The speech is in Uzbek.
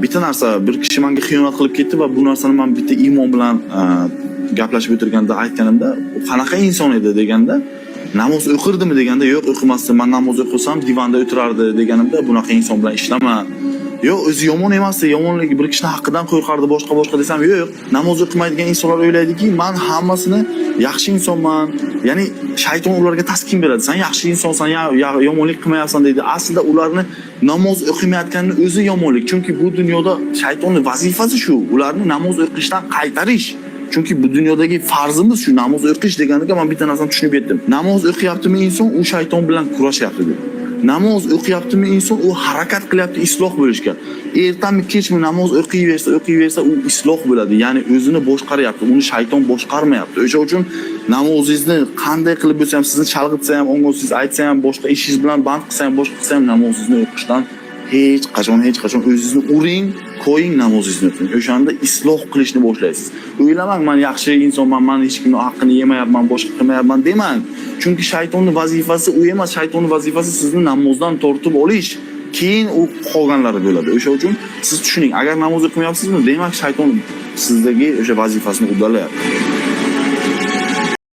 Bitta narsa, bir kishi menga xiyonat qilib ketdi va bu narsani man bitta iymon bilan gaplashib o'tirganda aytganimda, u qanaqa inson edi deganda, namoz o'qirdimi deganda, yo'q, o'qimasdi, man namoz o'qisam divanda o'tirardi deganimda, bunaqa inson bilan ishlama. Yo'q, o'zi yomon emasdi, yomonligi bir kishini haqqidan qo'rqardi, boshqa boshqa desam, yo'q, namoz o'qimaydigan insonlar o'ylaydiki, man hammasini yaxshi insonman. Ya'ni shayton ularga taskin beradi. Sen yaxshi insonsan, yomonlik qilmayapsan deydi. Aslida ularni namoz o'qimayotganini o'zi yomonlik. Chunki bu dunyoda shaytonning vazifasi shu, ularni namoz o'qishdan qaytarish. Chunki bu dunyodagi farzimiz shu namoz o'qish deganiga man bitta narsani tushunib yetdim. Namoz o'qiyaptimi inson, u shayton bilan kurashyapti deb. Namoz o'qiyaptimi inson, u harakat qilyapti isloh bo'lishga. Ertami kechmi namoz o'qiyversa, o'qiyversa u isloh bo'ladi. Ya'ni o'zini boshqaryapti, uni shayton boshqarmayapti. O'sha uchun namozingizni qanday qilib bo'lsa ham, sizni chalg'itsa ham, o'ng'osiz aytsa ham, boshqa ishingiz bilan band qilsa ham, boshqa qilsa ham namozingizni o'qishdan hech qachon, hech qachon o'zingizni uring, qo'ying, namozingizni o'qing. O'shanda isloh qilishni boshlaysiz. O'ylamang, man yaxshi insonman, man hech kimning haqqini yemayapman, boshqa qilmayapman demang. Chunki shaytonning vazifasi u emas, shaytonning vazifasi sizni namozdan tortib olish. Keyin u qolganlari bo'ladi. O'sha uchun siz tushuning, agar namoz o'qimayapsizmi, demak shayton sizdagi o'sha vazifasini uddalayapti.